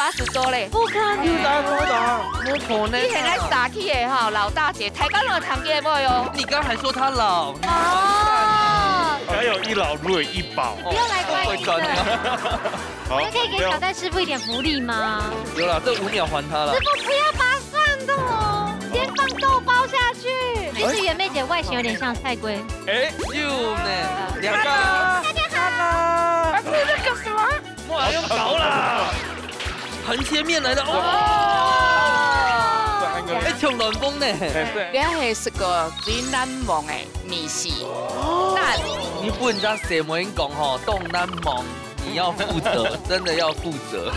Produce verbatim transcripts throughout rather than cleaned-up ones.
八十多嘞。不可能。有打有打，不可能。你現在社區个吼，老大姐，大家攏聽見無喲？你剛還說她老。哦。哪有一老如有一寶？不要來怪你了。好，我可以給挑戰師傅一點福利嗎？有啦，這五秒還他了。師傅不要拔蒜的哦，先放豆包下去。其實圓妹姐外形有點像菜龜。哎，有呢，兩個。大家好。啊，這個什麼？ 莫用搞啦，橫切面來的哦。哎，衝亂風呢？這係食過最難忘个美食。難。你分人家細妹講吼，當難忘，你要負責，真的要負責。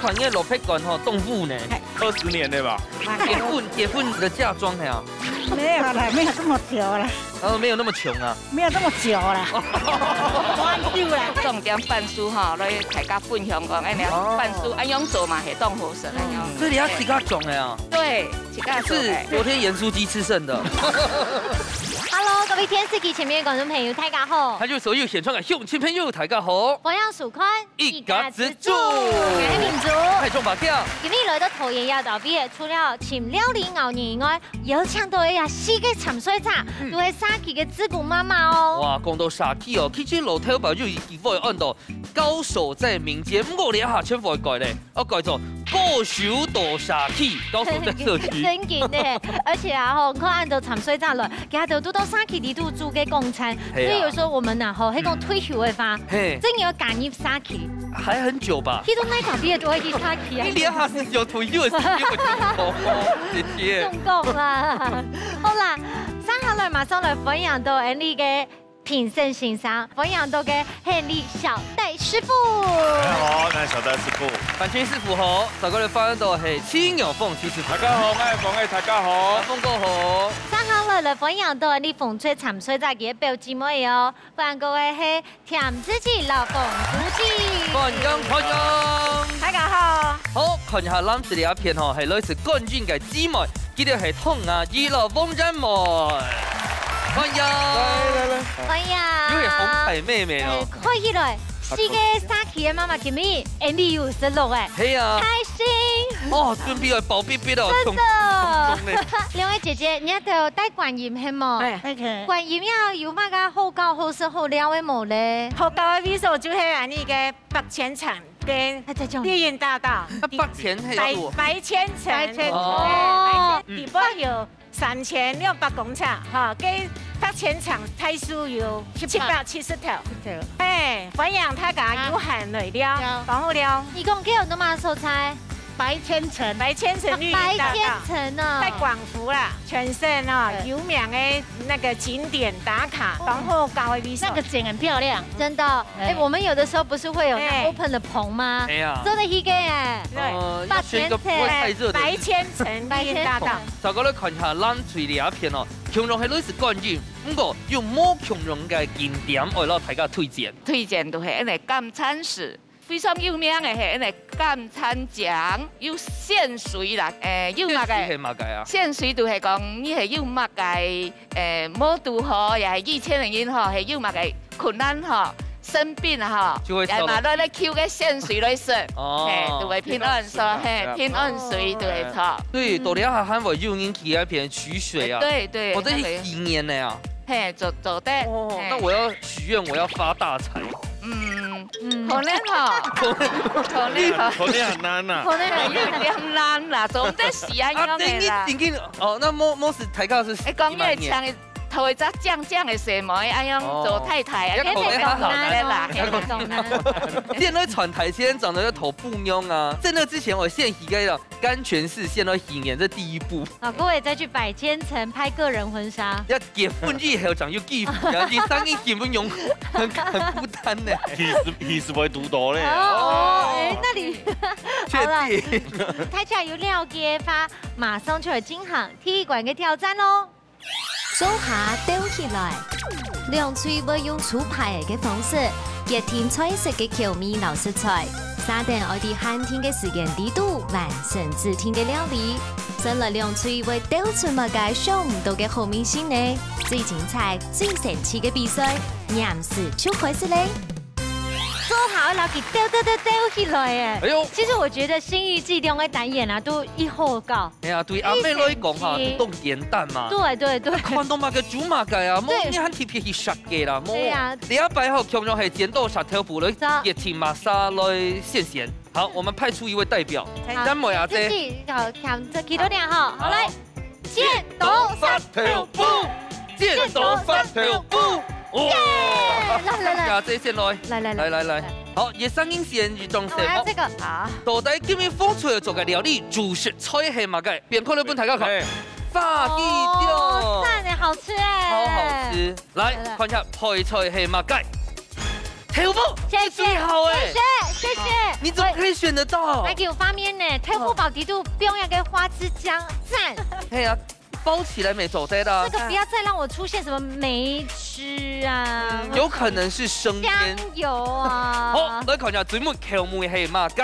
看你蘿蔔乾吼，當烏呢。二十年了吧？結婚，結婚的嫁妝係啊？沒有啦，沒有這麼久啦。 呃，沒有那麼窮啊。沒有這麼久啦。蠻久啦。重點番薯吼，來大家分享講，哎，你哦。番薯恁樣做嘛，係當好食恁樣。嗯，這裡要自家種的啊。對，自家種的。是昨天鹽酥雞吃剩的。Hello，各位電視機前面的觀眾朋友，大家好。還有所有線上的鄉親朋友，大家好。歡迎收看一家之煮。我係明珠。我係明珠。我係鍾伯強。今日來到桃園這搭位，除了尋料理𠢕人以外， 邀請到个這四個參賽者，嗯。都係社區个志工媽媽哦。哇，講到社區哦，其實老頭擺就有機會按到高手在民間，毋過這下全部改咧，要改做高手到社區，高手在社區。真緊呢，而且啊吼，你看恁多參賽者來，佢兜都到社區裡肚做个工程，係啊。所以有時候我們吶吼，係講退休个話，嗯。嘿。真要加入社區。 還很久吧？去到哪個地方都會去社區啊。你連下是有退休的時間，我就不懂哦，姐姐。中共啦。好啦，接下來馬上來歡迎到𠊎俚个評審先生，歡迎到个𠊎俚小戴師傅。大家好，𠊎係小戴師傅。范青師傅好，再過來歡迎到係青鳥鳳青師傅。大家好，𠊎係鳳仔，大家好。鳳哥好。接下來來歡迎到𠊎俚紅隊參賽者个表姊妹哦，歡迎各位係 甜子姊摎鳳珠姊。歡迎，歡迎。大家好。好，看一下藍色這片吼，係來自冠軍个姊妹，佢兜係湯雅怡摎王諺妹。歡迎。來，來，來。歡迎。又係紅彩妹妹哦。哎，看起來，四個社區个媽媽今日，𠊎俚有食落哎。係啊。開心。哦，準備愛飽嗶嗶哦，真的。衝，衝，衝呢。兩位姐姐，你兜戴觀音係無？哎。OK。觀音要有麼个好搞、好食、好尞个無咧？ 好搞个位所就係𠊎俚个八千層个啊，在這。麗雲大道。啊，八千係有。白，白千層。白千層。哦。哎，白千，嗯。底部有三千六百公尺，吼，該八千層大樹有七百七十頭。七百。哎，歡迎大家有閒來尞，啊。當好尞。一共該有哪麼所在？ 白千層。白千層綠蔭大道。白千層哦。在廣福啦，全省哦，對。有名个那個景點打卡，哦。當好搞个位所。那個景很漂亮。真的，哎。哎，我們有的時候不是會有那哎。open 的棚嗎？哎呀。做得去个哎。對。呃，要選一個不會太熱的日子。白千層綠蔭大道。白千層。再過來看一下藍隊這片哦，共樣係類似觀音，毋過有無共樣个景點，愛摎大家推薦。推薦就係恁呢甘參寺。 非常有名个係恁呢甘參江，有仙水啦，誒，有麼个？仙水係麼个啊？仙水就係講你係有麼个，誒，無堵好，也係以前个人吼，係有麼个困難吼，生病吼，就會燒到也嘛來來求个仙水來食，哦。嘿，就會平安，所以，嘿，平安水就會著。對，嗯。到了還會有人去該片取水啊，對，對，或者是那個祈願个啊。嘿，做，做得，哦，嘿。那我要許願，我要發大財。嗯。 嗯。可能吼。可能吼。可能很難啊。可能有點難啦，總得是恁樣个啦。啊，正經，正經，哦，那無，無係大家係，誒，講个像頭一隻靚靚个細妹，恁樣做太太啊，哦。該可能還好啦。該可能還好。現在傳大仙長得像土魠娘啊，在那之前我獻一個 甘泉寺獻到祈願，這第一步。啊，各位再去百千城拍個人婚紗。要結婚以後長又寄福，然後第三個結婚用很，很孤單呢。其實，其實會堵到咧。哦，哎，那裡，好了，確定。大家有了解吧？馬上就來進行第一關个挑戰囉。 做下鬥起來。兩隊會用抽牌个方式，決定菜色个口味摎食材。續等愛在限定个時間裡肚完成指定个料理。先來兩隊會鬥出麼个想毋到个好味緒呢？最精彩、最神奇个比賽，黏時就開始咧！做都好，摎佢鬥鬥鬥鬥起來耶。哎喲。其實我覺得新一季兩個單元啊，都已好搞。哎呀，對阿妹來講哈，一生氣。就當簡單嘛。對，對，對。看到麼个煮麼个啊，無對。你還特別去設計啦，無。對呀。這一擺吼，共樣係剪刀石頭布來，走。熱情馬上來現現。好，我們派出一位代表，好。咱妹仔姐。自己好，看這幾多點哈，好，來。 剪刀石頭布，剪刀石頭布。哇！耶！來，來，來。呀，這線來。來，來，來。來，來，來。好，一生人先，一種色。我要這個。好。到底今日紅隊做个料理主食菜係麼个？變可能分大家看。哎。花枝醬。哦，讚耶，好吃耶。超好吃。來，來，來。看一下配菜係麼个。 豆腐，謝謝，你最好欸。謝謝，謝謝。你怎麼可以選得到？還有畫面呢，豆腐包底肚放一個花枝醬，讚。哎呀，包起來沒做得的啊。這個不要再讓我出現什麼梅汁啊，嗯，有可能是生醃。香油啊。好，來看一下，最尾口味係麼个？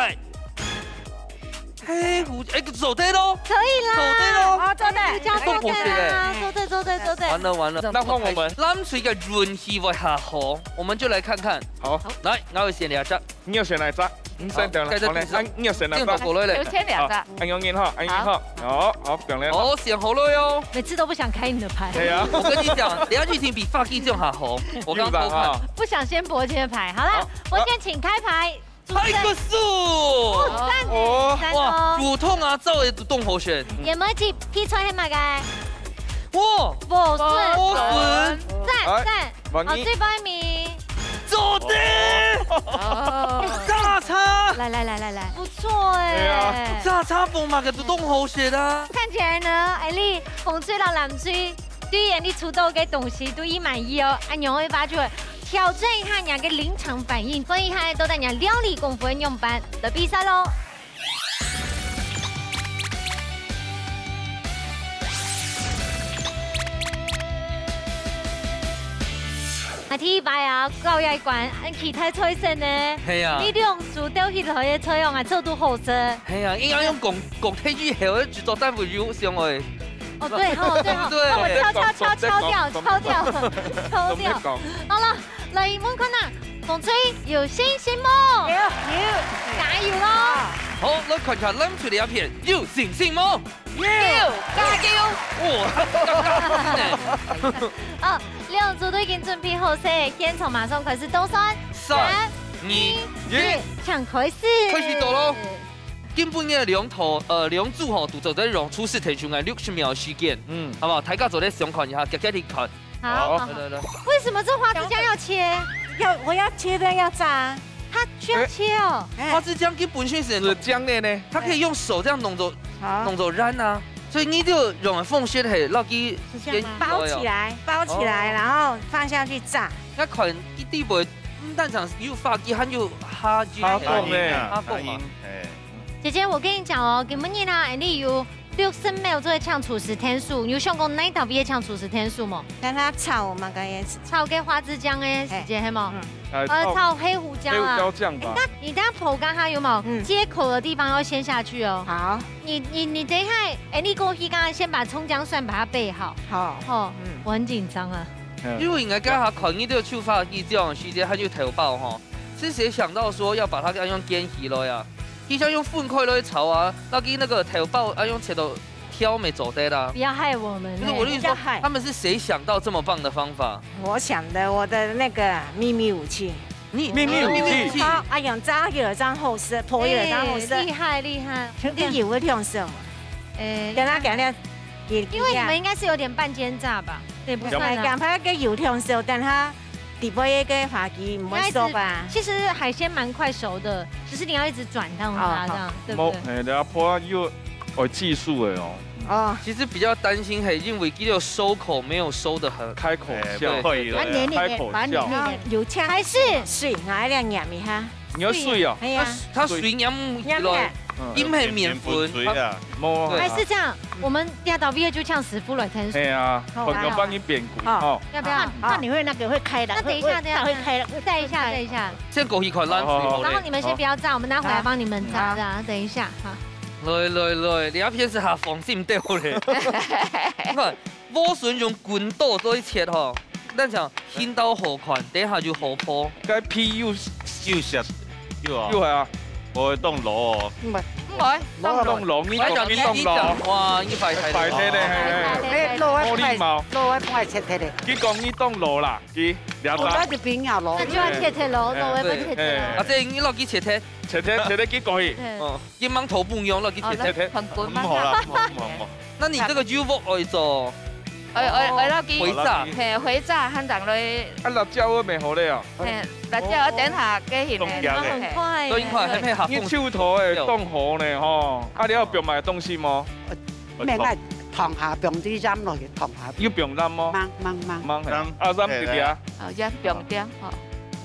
嘿，胡，哎，做得咯。可以啦。做得咯。哦，做得。就這樣做得啦，做得，做得，做得。完了，完了。那換我們。藍隊个運氣會較好，我們就來看看。好。來，𠊎會選哪隻？你要選哪隻？你先等啦。好，該隻好嘞，啊，你要選哪隻？電腦過來咧。有選哪隻？好，恁容易哈，恁容易哈。好。好，好，表演。哦，選好了喲。每次都不想開你的牌。對啊。我跟你講，等下去聽比發氣這樣還好。我剛剛偷看。有吧？啊。不想掀鉑尖的牌。好啦，好。我先請開牌。 派个數！哦，讚哦，哦。讚哦。哇，普通啊，照也都當好選。有無一隻配菜係麼个？哇，莴筍。莴筍。讚，哎，讚。萬一。好，最後一名。做得！哦。炸炒。來，來，來，來，來。不錯欸。對啊。炸炒飯嘛，个都當好選啊。看起來呢，哎，你紅隊摎藍隊 對於你出到个東西都已滿意哦，恁樣个話就會調整一下你个臨場反應，分一下到底你料理功夫會仰般，來比賽咯。啊，第一擺啊，搞這一關，恁期待菜色呢。係啊。你兩組鬥起來个菜樣啊，做都好食。係啊，應該用講，講忒以後，製作單位有想愛 哦，對吼，對吼，對。那我敲敲敲敲掉，敲掉，敲掉。好了，來，問看啊，紅隊有信心無？有，有。加油咯！好，來看一下藍隊這片，有信心無？有，加油！哇，哦，兩組都已經準備好勢，現場馬上開始倒算。三、三、二、二、一，請開始。開始倒咯。 今晡日兩組，呃，兩組吼，都做得用廚師提供个六十秒時間，嗯。好不好？大家做得想看一下，遽遽去看。好。好。來，來，來。為什麼這花枝醬要切？要，我要切的要炸啊。它需要切哦。哎。花枝醬根本就是，是醬的呢。它可以用手這樣弄走，好。弄走爛啊。所以你就用方式係，落去是這樣嗎？包起來，包起來，哦。然後放下去炸。那款一定不會，嗯，但講又發雞，它又哈雞，哈蹦欸。哈蹦嘛。哈蹦，哎。 姐姐，我跟你講哦，今晡日啊，恁樣有六十秒做得搶廚師點數，你有想講哪一道會搶廚師點數無？看佢炒麼个个，炒个花枝醬个時間，係無？嗯。呃，炒黑胡椒啊。黑胡椒醬吧。哎，那你等下烰剛剛有沒有？嗯。接口的地方要先下去哦。好。你，你，你等一下，哎，你過去剛剛先把蔥薑蒜把它備好。好。哦，嗯。我很緊張啊。嗯。因為應該剛剛看你這个手法，你這樣時間還有頭包吼。 是誰想到說要把它這樣用煎起來啊？就像用分開來炒啊，那跟那個豆包啊，用切到挑沒做得啦。不要害我們欸。不是，我的意思說，不要害。他們是誰想到這麼棒的方法？我想的，我的那個秘密武器。你秘密武器。秘密武器。好，啊，用炸有一張好食，烰有一張好食。欸，厲害，厲害。你油會忒少嗎？欸，等下，等下，因為你們應該是有點半煎炸吧？也不算啊。兩排个油忒少，等下 底背个花枝毋會熟啊。其實海鮮蠻快熟的，只是你要一直轉動它，哦，這樣，好。對不對？無，嘿，你要烰啊，又有技術的哦。哦。其實比較擔心，嘿，因為佢个收口沒有收得很，開口笑，哎，對，對，對。啊，黏黏黏，開口笑。把它黏黏黏。有嗆，還是水，拿來黏一下。你要水哦。哎呀。它水黏起來，黏起來。嗯。因為麵粉，水啊，無啊。對。還是這樣，我們這道菜就請師傅來添水。嘿啊，好啊，好啊。放一邊滾，好。好。 要不要？好，好。怕你會那個會開的，那等一下，會，會，等一下，會開的，會，再一下，會開的。等一下。先過去看咱水好了。好，好。然後你們先不要炸，好。我們拿回來幫你們炸，好。這樣，等一下，好。來，來，來，你要騙是哈，放心對不對？你看，莴筍用滾刀做一切哈。等下，形到好看，等下就好破。該皮又又實，又啊，又係啊，我會當老哦。毋係，毋會，當老。當老，你講你當老。哇，你擺開。擺開咧，係係。欸，老个無禮貌。老个毋愛切開咧。佢講你當老啦，佢了解。老个就變老咯。那就要切開咯，哎，老个不切開啦。對，哎。啊，這你落去切開。切開，切開，佢過去。嗯。哦。 佢吂頭分樣，落去切切。哦，來，很滾嘛。毋好啦，毋好，毋好，毋好。那你這個油鑊愛做？愛，愛，愛落去。回炸。係，回炸，還當落去。啊，辣椒仔乜好咧啊？係，辣椒仔等下加入去。哦。當香个。係。很快耶。當快，還配合。你手頭个當好呢，吼。啊，你有放麼个東西無？毋免，愛燙下，放啲鹽落去，燙下。有放鹽無？吂，吂，吂。吂，係。鹽。啊，鹽一滴啊。哦，鹽放點，吼。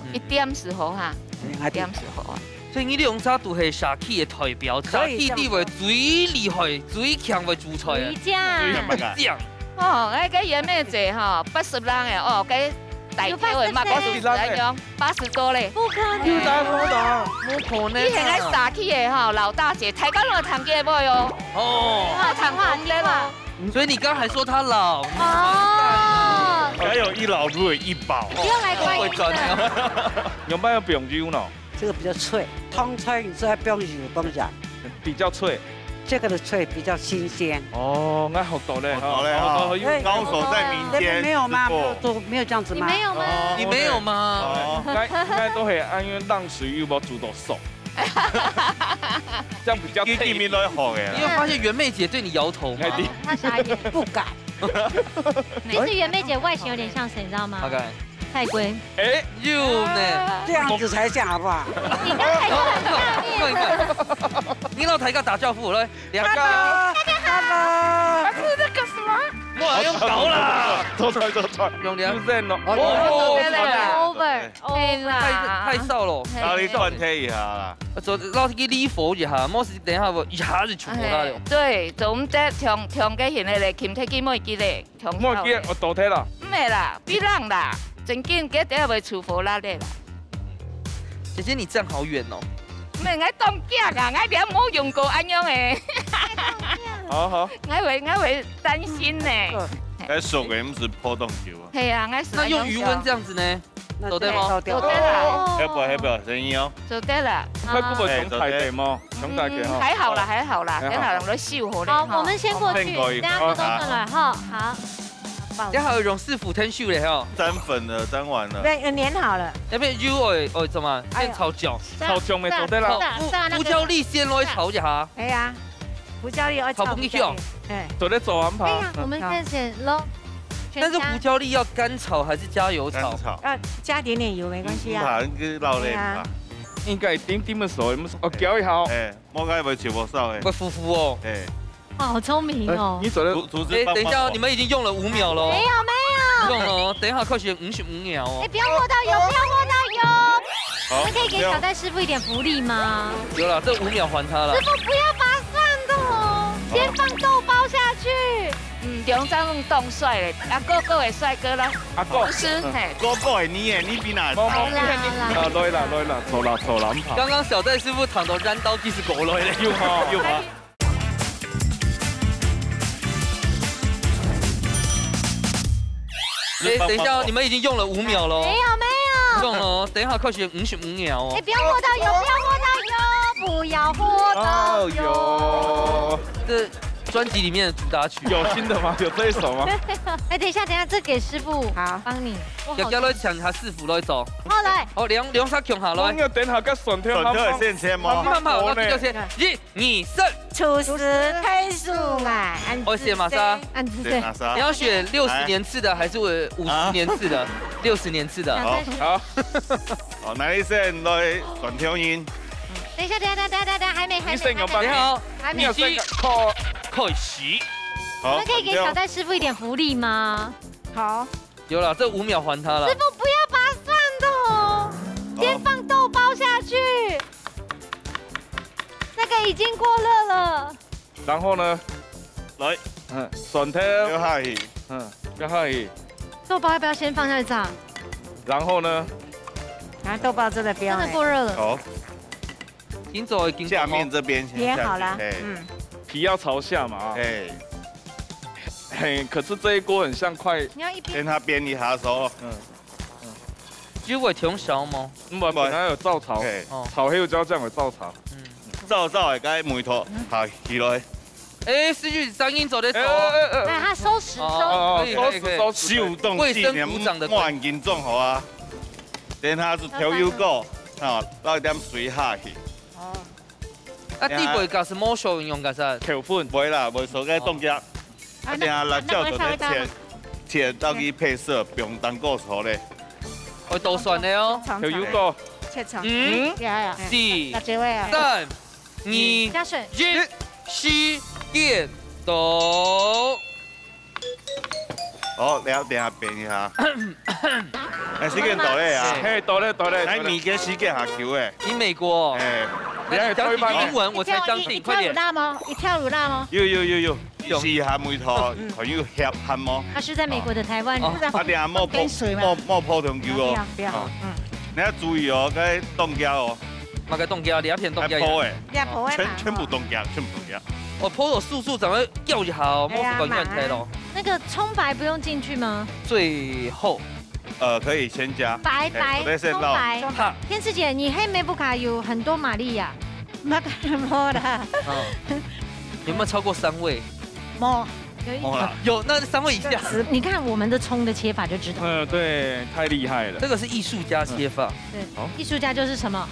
嗯。一點就好哈，嗯，一點就好啊。 所以你兩儕都係社區个代表，社區裡背最厲害、最強个主菜啊。最強。最強。哦，該个袁妹姐吼，八十人个哦，該大條个嘛，八十人个。八十多咧。不可能。有大無大？無可能啊。以前个社區个吼，老大姐，大家攏有聽過無哦？哦。啊，聽過，聽過。所以你剛才說她老。哦。還有一老如有一寶。不用來怪你的。會轉的。有沒有朋友呢？ 這個比較脆，燙菜你就愛放油放鹽。比較脆。這個的脆比較新鮮。哦，𠊎學到咧，學到咧哈。學到，因為高手在民間，哎，沒有嗎？沒有，都沒有這樣子嗎？你沒有嗎？哦，你沒有嗎？哦。應該，應該都係，啊，因為冷水又無煮到熟。這樣比較脆一點。你，你們都學的啦。你有發現袁妹姐對你搖頭嗎？哎，對。她傻眼。不敢。其實袁妹姐外形有點像誰，你知道嗎？大概。 蔡龜。哎，有呢。這樣子才像好不好？你剛才就很大力。你老大家打招呼來，兩個。Hello，大家好。Hello。他是那個什麼？我要用搞啦。走出來，走出來。用力。出現了。哦，哦，哦，over，對啦。太，太少了。嘿。哪裡斷開一下啦？做，老去禮服一下，莫是等一下我一下子全部那種。哎，對，做毋得，長，長个現在咧，琴體機妹機咧。 莫記，我倒退了。毋係啦，別人啦，正經，佢等下會出貨啦咧啦。姐姐，你站好遠哦。毋係，𠊎當驚啊，𠊎連無用過恁樣誒。好，好。𠊎會，𠊎會擔心呢。該熟个毋係泡當久啊。係啊，𠊎熟个當久。那用餘溫這樣子呢？ 做得無？做得啦。哦。要不要，要不要，聲音哦。做得啦。快不過重大點嘛，重大點哈。嗯，還好啦，還好啦，還好。等下人都秀好咧哈。好，我們先過去，騙過一個。等下都上來哈。好。等下有用師傅𢯭手咧哈。沾粉了，沾完了。對，呃，黏好了。那邊有，哦，哦，怎麼？哎呦。變超強。超強的，做得啦。胡，胡椒粒先來炒一下。哎呀。 胡椒粒要炒胡椒粒。炒不進去哦。哎。做得做安排。哎呀，我們先選咯。但是胡椒粒要乾炒還是加油炒？乾炒。要加點點油，沒關係啊。嗯，好，你就落去嘛。對啊。應該一點點个水，哦，攪一下哦。哎，莫該會全部燒的。會糊糊哦。哎。哇，好聰明哦。哎，你做得，廚，廚師幫忙哦。哎，等一下哦，你們已經用了五秒了哦。沒有，沒有。用了哦，等一下開始五十五秒哦。哎，不要摸到油，不要摸到油。好，我們可以給小戴師傅一點福利嗎？有啦，這五秒還他了。師傅不要拔 蒜頭，先放豆包下去。嗯，兩張攏當帥咧，阿哥哥的帥哥啦。阿哥。不是，嗯。嘿。哥哥的你耶，你比哪長？無，無，你看你。好啦，好啦。啊，來啦，來啦，坐啦，坐啦，毋怕。剛剛小戴師傅燙到染到幾時過來咧？有哈，有哈。哎，等一下哦，你們已經用了五秒了哦。沒有，沒有。用了哦，等一下開始五十五秒哦。哎，不要摸到油，不要摸到油，不要摸到油。哎呦。這專輯裡面的主打曲。有新的嗎？有這一首嗎？哎，等一下，等一下，這給師傅好。幫你。要，要來請他師傅來走。好，來。好，兩，兩儕共下來。我等下該選擇，選擇先，先嗎？慢慢，慢慢，那就先，一、 二、三。廚師配速嘛，恁仔細。我選麼儕？恁仔細。選麼儕？你要選六十年次的還是五十年次的？啊。六十年次的。好。好。好，那你先來選挑戰。等一下，等一下，等一下，等一下，還沒，還沒，你先有辦法。還沒。你好，還沒。你先開，開始。好，我們可以給小戴師傅一點福利嗎？好。 有啦，這五秒還他了。師傅，不要拔蒜頭，先放豆包下去。那個已經過熱了。然後呢？來。嗯，蒜頭。丟下去。嗯，丟下去。豆包要不要先放下去炸？然後呢？啊，豆包真的不要欸。真的過熱了。好。緊做，緊做。下面這邊先下去，黏好啦，嘿。嗯。皮要朝下嘛，啊。嘿。嘿，可是這一鍋很像快，你要一邊等下煸一下的時候，嗯，就會忒燒嗎？嗯，我本來有照炒，嘿，哦，炒黑胡椒醬有照炒。嗯，燥燥的，該梅頭下起來，哎，是不是聲音做得哎好？哎哎哎，哎，他收拾收。哦，可以可以可以。收拾收拾。手動衛生股长的碗已經做好啊，等下係調油膏，啊，倒一點水下去，啊，底背个係無需要用个噻。口粉，袂啦，袂熟該凍結，啊，等下辣椒就得切，切到去配色，不用當過熟咧。會倒酸的哦。口油膏，切成。嗯，呀呀，四、辣椒味啊。三、二、加水。一，時間到。好，等下等下煸一下。哎，時間到咧啊！嘿，到咧到咧。來，你个時間下球誒。你美國，哎，你要讲几句英文我才相信，一快点。跳乳辣吗？一跳乳辣吗？有有有有，試一下梅頭，看有合合無？他是在美国的台湾人。哦啊，等下莫潑跟水吗莫莫潑糖油哦不要。不要哦，嗯，你要注意哦，該凍結哦，嘛个冻结，兩片冻结。還泡誒，要泡誒嘛全全部凍結，全部凍結。我泡了素素，怎么叫一下哦？莫是管管太咯。那个葱白不用进去吗？最后，呃，可以先加。白白哎，我在线上葱白。哈，天使姐，你黑梅不卡有很多玛利亚？没没啦，嗯，有没有超过三位？没有一好啦，有，那三位以下。你看我们的葱的切法就知道，嗯，对，太厉害了。这个是艺术家切法，对好，艺术家就是什么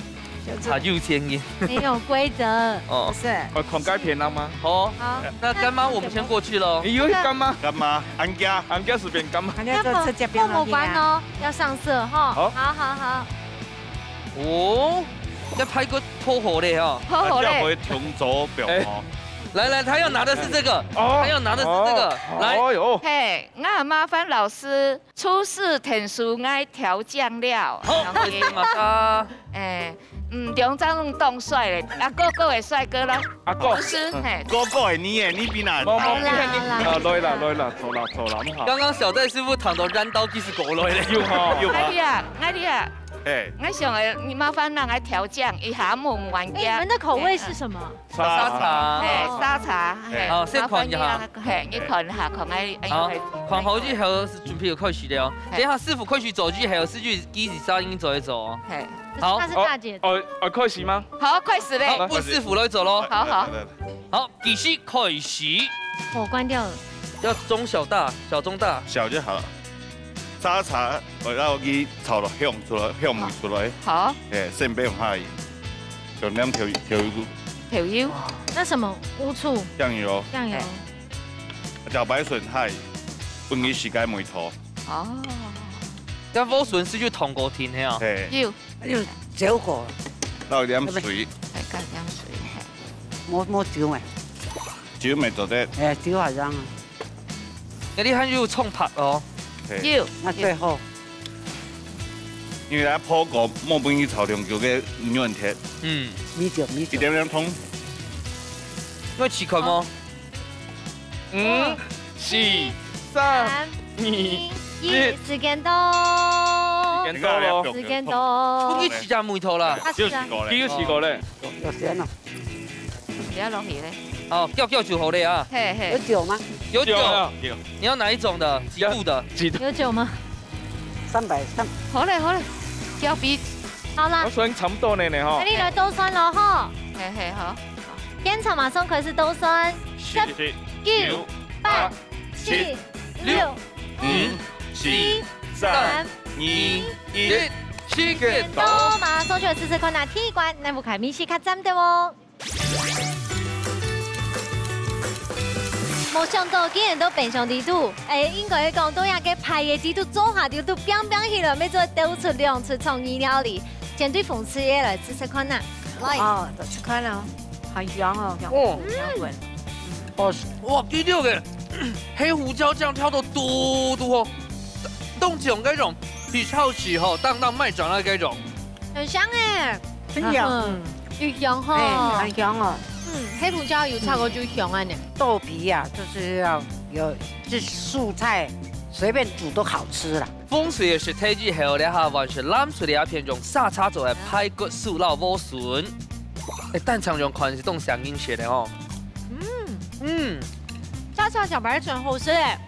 他有建议。没有规则。哦不，是，呃，孔该便当吗？好，好，那干妈我们先过去喽。你有干妈？干妈，俺家俺家是变干妈。那反正就吃这边过五关哦，要上色哈。好好好好，哦，这排骨泡好了哈。好好嘞。叫回同桌表哦。来来，他要拿的是这个，哦他要拿的是这个，来。哦哟，嘿，我麻烦老师，厨师天使爱调酱料。好，为什么他？哎，嗯，两张拢冻坏了，啊，哥哥的帅哥咯，阿哥不，是，嘿。哥哥，你耶，你比哪？毛毛来啦来啦啊，来啦来啦，走啦走啦，你好。刚刚小戴师傅躺到燃刀技师狗来了。有哈有哈。哎呀，哎呀，哎，我想哎，你麻烦让他调酱一下，问玩哎，你家们。的口味是什么？沙茶。哎，沙茶，嘿，哦先看一下麻烦你让他，嘿，你看一下，看哎，哎好呦，看好之后是准备要开始了哦。嘿等一下师傅开始做之后，师傅技师声音做一做哦。嘿，好那是大姐。哦，哦，开始吗？好，开始嘞好，。问师傅来做咯。好好来，来来好，计时开始，火关掉了。要中小大，小中大。小就好了。沙茶我要给炒了，香出来，香味出来，好，哎，先不用下去，就两条条一股调油。那什么乌醋、酱油，酱油哎，茭白笋下去，分佢時間梅頭，哦，要莴笋是就通过听的啊。哎，油，有小火，倒一点水，再加点水，嘿。没没酒没，酒没做得，哎，酒好像啊，哎，你看又冲白哦。哎，油，那最后因為佢泡過，莫分佢炒兩久个軟鐵，嗯，米酒米酒，一點點通。要试看吗？五、四、三、二、一一，时间到，时间到咯。时间到不。去试下梅头啦。啊是啊，過第一个試过咧，有咸了，不要落去嘞。好，叫叫就好了啊。嘿嘿，有酒吗？有酒，有啊你要哪一种的？几度的？几度？有酒吗？三百三，好嘞好嘞，交比，好啦我，算差不多呢呢吼那。你来倒算了哈。嘿嘿好。现场马上开始倒算，十、九、八、七、六、五、四、三、二、一。一，时间到。到，马上就来试试看呐，第一关，那不看米西卡赞的哦。没想到竟然都冰箱底肚，哎，应该讲都要个排个底肚做下底肚冰冰起来，要做得出两出创意料理。先对粉丝也来试试看呐，来。哦，都吃看了，好香哦，香哦，香味。哦，哇，第六个黑胡椒酱调到嘟嘟哦，冻种那种比超市吼，当当卖场那个种。很香哎，真香嗯，有香哈哎，。很香哦。嗯，黑胡椒油炒过就香啊呢。豆皮呀、就是要有，这蔬菜随便煮都好吃了。风水也是推之后，然后还是蓝水的一片用沙茶做的排骨素老莴笋。哎，蛋肠用看是冻香应些的哦。嗯嗯，炒小白菜好食欸，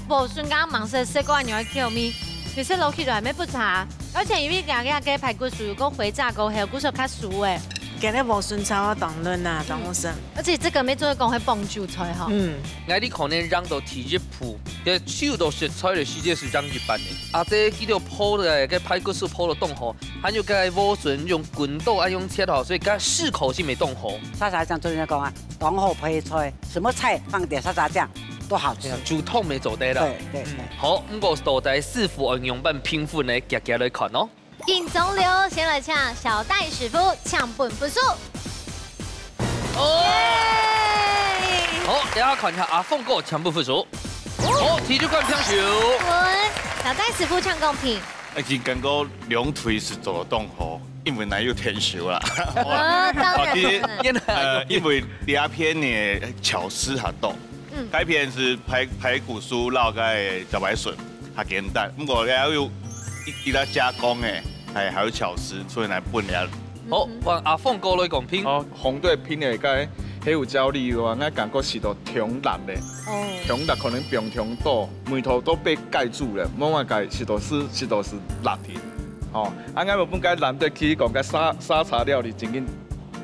無想到芒果色个恁樣个口味，其實摎起來乜不差，而且因為佢个排骨酥有个回炸過後，故所較酥欸。今日無順炒啊，當嫩啊，當好食。而且這個乜做得講係幫助菜吼。嗯。𠊎這可能讓到第一步，這手到食材个時間係讓一半个。啊，這幾條泡个，个排骨酥泡到當好，還有个莴筍用滾刀啊用切好，所以个適口性乜當好。莎莎醬昨天講啊，當好配菜，什麼菜放點莎莎醬都好吃。哎呀，煮湯乜做得啦。對對對。嗯，好，毋過到底師傅愛仰般評分呢？遽遽來看哦。緊張了，先來請小戴師傅搶分分數。哦，耶！好，等下看一下阿峰哥搶分分數。好，第一關平手。分，小戴師傅搶公平。已經感覺兩隊係做得當好，因為哪有天數啦。啊，當然，哦，其實，當然。呃，因為這片个巧思較多。嗯。該片係排，排骨酥摎該个茭白筍，較簡單。毋過你還有一，一道加工个，還，還有巧思，所以來分了。好，換阿峰哥來公平。哦，紅隊拼个該黑胡椒粒啊，𠊎感覺係都挺辣个。哦。挺辣，可能放挺多，味道都被蓋住了，無麼个，係都係，係都係辣个。哦，啊，𠊎有分該藍隊去講該沙，沙茶料理正經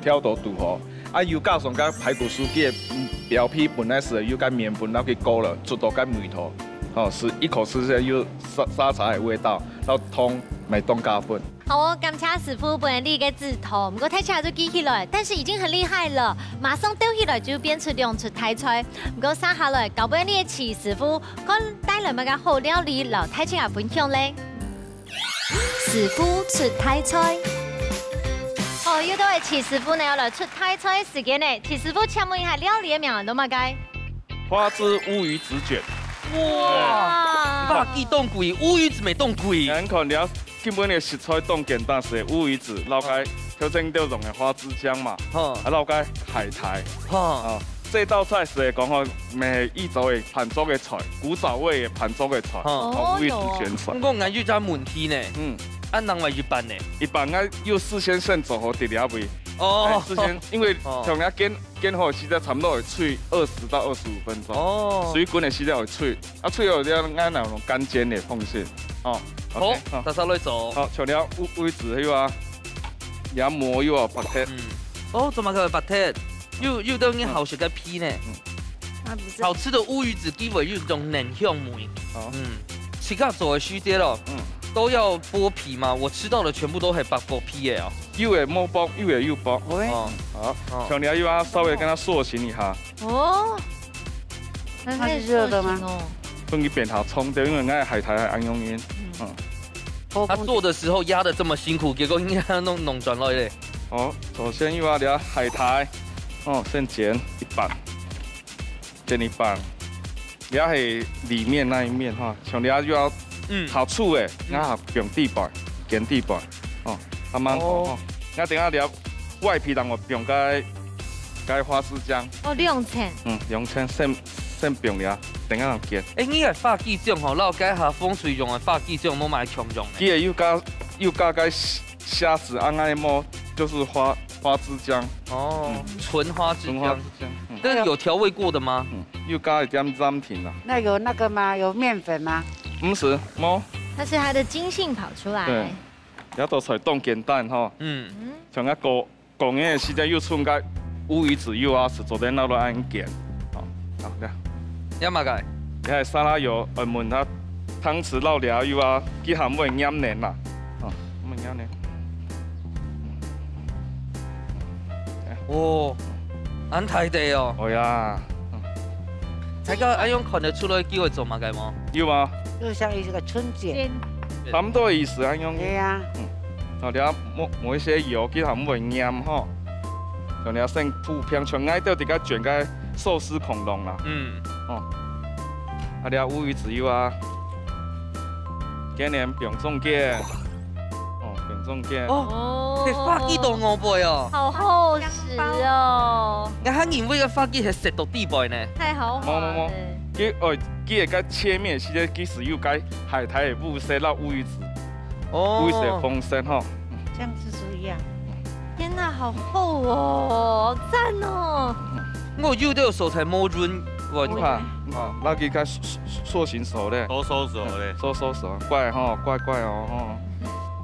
調到堵好。啊，又加上該排骨酥个，嗯，表皮本來係有該麵粉，然後去勾了，出到該味道，吼，係一口食起來有沙，沙茶个味道，然後湯乜當加分。好哦，感謝師傅分你个指導，毋過大家就記起來，但是已經很厲害了，馬上鬥起來就變出兩出大菜。毋過接下來，交分你个徐師傅，看帶來麼个好料理，摎大家分享咧。 師傅出大菜。好，又到了徐師傅呢，要來出大菜个時間呢。徐師傅，請問一下，料理个名安到麼个？花枝烏魚子捲。哇，哇！花枝當貴，烏魚子乜當貴。你看了，基本个食材當簡單，係烏魚子，摎該調整調用个花枝漿嘛，哈。啊，摎該海苔。哈。啊，這道菜係講吼，乜係以早个盤桌个菜，古早味个盤桌个菜，哈。啊，烏魚子捲菜。哦喲。毋過𠊎有一隻問題呢。嗯。啊，另外一半呢？一半𠊎有事先先做好在這位。哦。哎，事先，因為哦。像𠊎煎，煎好時間差不多會炊二十到二十五分鐘。哦。水滾个時間會炊，啊，炊好了，𠊎拿用乾煎个方式。哦，好，OK，好。大家來做。好，像了烏，烏魚子有啊，也無有啊，白切。嗯。哦，做麼个白切？有，有兜人好食个皮呢。嗯。啊，不是。好吃的烏魚子基本有一種嫩香味。好。嗯，自家做个時節咯，嗯。都要剝皮嘛，我吃到的全部都係白剝皮个哦。有个無剝，有个有剝。喂。哦。好，哦。像你又要稍微跟它塑形一下。哦。那它是熱的嗎？那可以塑形哦。分佢變下衝掉，因為𠊎个海苔還恁容易。嗯。嗯。它做的時候壓得這麼辛苦，結果應該要弄，弄轉來嘞。哦，首先又要了海苔，哦，先剪一半，剪一半，這係裡面那一面哈，像這又要嗯。烤出誒，嗯。啊，放底背，煎底背，哦，慢慢烤哦。哦。那等下了外皮，等我放該，該花枝漿。哦，兩層。嗯，兩層先，先放了，等下煎。誒，你个花枝漿吼，摎該下風水用个花枝漿無麼个共樣呢？佢个又加，又加該 蝦子啊，𠊎無，就是花，花枝漿。哦，嗯。純花枝漿。純花枝漿，嗯。但是有調味過的嗎？嗯，又加一點暫停啊。那有那個嗎？有麵粉嗎？毋係，無。它是它的筋性跑出來。對，這道菜當簡單吼。嗯。像𠊎講，講个時間又剩該烏魚子又啊，係做得拿來恁煎。好，好，這樣。這麼个？這係沙拉油，呃，問他湯匙落了又啊，佢還會黏黏啦。 哦，毋係恁樣呢。哦，恁大垤哦。哦呀。嗯。大家恁樣看得出來佢會做麼个無？有啊。就像一個春捲。差不多个意思，恁樣。對呀。嗯。哦，你要抹，抹一些油，佢還會黏吼。像你要先鋪平，像𠊎兜自家捲个壽司恐龍啦。嗯。哦。啊，你要烏魚子油啊。 今年放中間。哦，放中間。哦，哦。這花枝到外背哦。好厚實哦。𠊎還以為个花枝係塞到底背呢。太豪華了。無，無，無。佢，哦，佢个該切面，其實佢係有該海苔个烏色，摎烏魚子，哦。烏色个紅色吼。像蜘蛛一樣。天哪，好厚哦，好讚哦。我有兜所在無潤，無，你看，你看，摎佢个塑，塑，塑形熟咧。熟熟熟咧。熟熟熟，乖吼，乖乖哦，吼。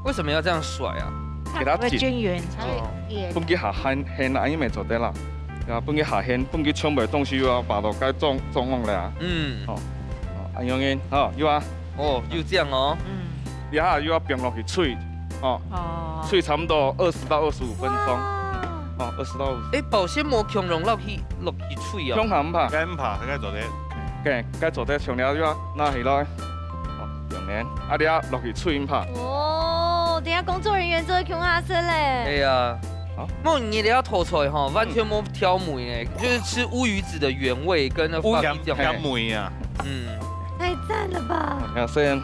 為什麼要這樣甩啊？給它緊。才會均勻，才會圓。分佢下陷，陷啊，因為做得啦。啊，分佢下陷，分佢全部東西又愛擺到該中，中央咧啊。嗯。哦，哦，恁樣个，哦，有啊。哦，有這樣哦。嗯。這下又愛放落去炊，哦。哦。炊差不多二十到二十五分鐘。哇。哦，二十到五十。誒，保鮮膜共樣落去，落去炊哦。共下毋怕。該毋怕，該做得。 OK，該做得，像了就拿起來。哦，兩年，啊，你啊，落去炊毋怕。哦，等下工作人員做得共下食咧。哎呀，好。莫你這道菜吼，完全無調味呢，就是吃烏魚子的原味跟那烏魚，調味啊。嗯。太讚了吧！啊，雖然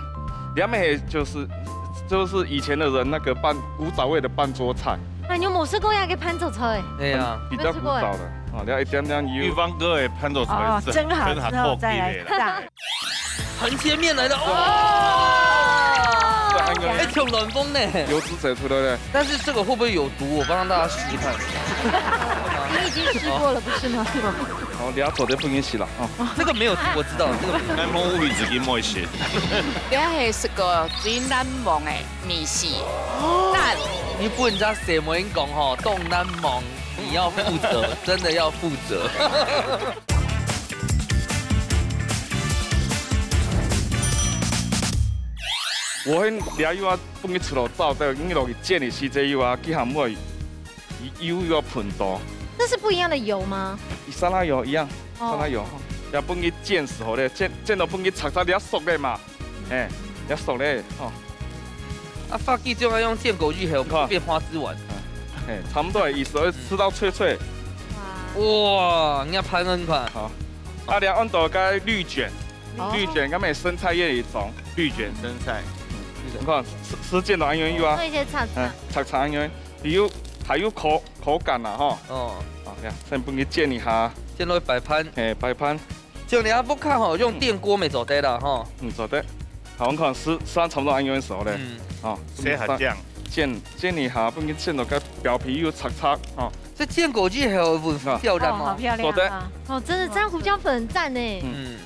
這面就是，就是以前的人那個辦，古早味的辦桌菜。啊，你有無食過該个辦桌菜？哎呀，比較古早的，啊，你要一點點油。玉芳哥的辦桌菜哦，蒸好之後再來炸。 横切面來了，哇！哎，挺卵封呢。油脂走出來了。但是這個會不會有毒？我幫大家試試看。你已經吃過了，不是嗎？好，你要做得不允許了啊。這個沒有毒，我知道，這個沒有毒。南方烏魚子佢毋會食。你係食過最難忘个味緒？難。你分人家細妹講吼，當難忘，你要負責，真的要負責。 我這油啊，分佢出來燥掉，你落去煎个時節油啊，佢還毋會，油又要噴到。這是不一樣的油嗎？沙拉油一樣，哦。沙拉油，要分佢煎熟咧，煎，煎到分佢炒炒，你要熟咧嘛，哎，要熟咧，哦。啊，發雞就要用煎過以後，看。變花枝丸。哎，差不多的意思，吃到脆脆。哇。哇，你要拍很快。好。 啊，你愛按到該綠捲，哦。綠捲，該乜生菜葉一種，綠捲生菜。你看，時，時間都還有啊。做一些炒炒。嗯，炒炒還有，有，還有口，口感啦，吼。哦。好，這樣，先分佢煎一下。先來擺盤。嘿，擺盤。就你阿不看吼，用電鍋乜做得啦，吼。嗯，做得。好，我看時，時間差不多還有熟咧。嗯。哦，先下醬。煎，煎一下，分佢煎到該表皮又脆脆，哦。 這煎過以後，聞起漂亮哦。哦，好漂亮啊。做得。哦，真的，這樣胡椒粉很讚呢。嗯。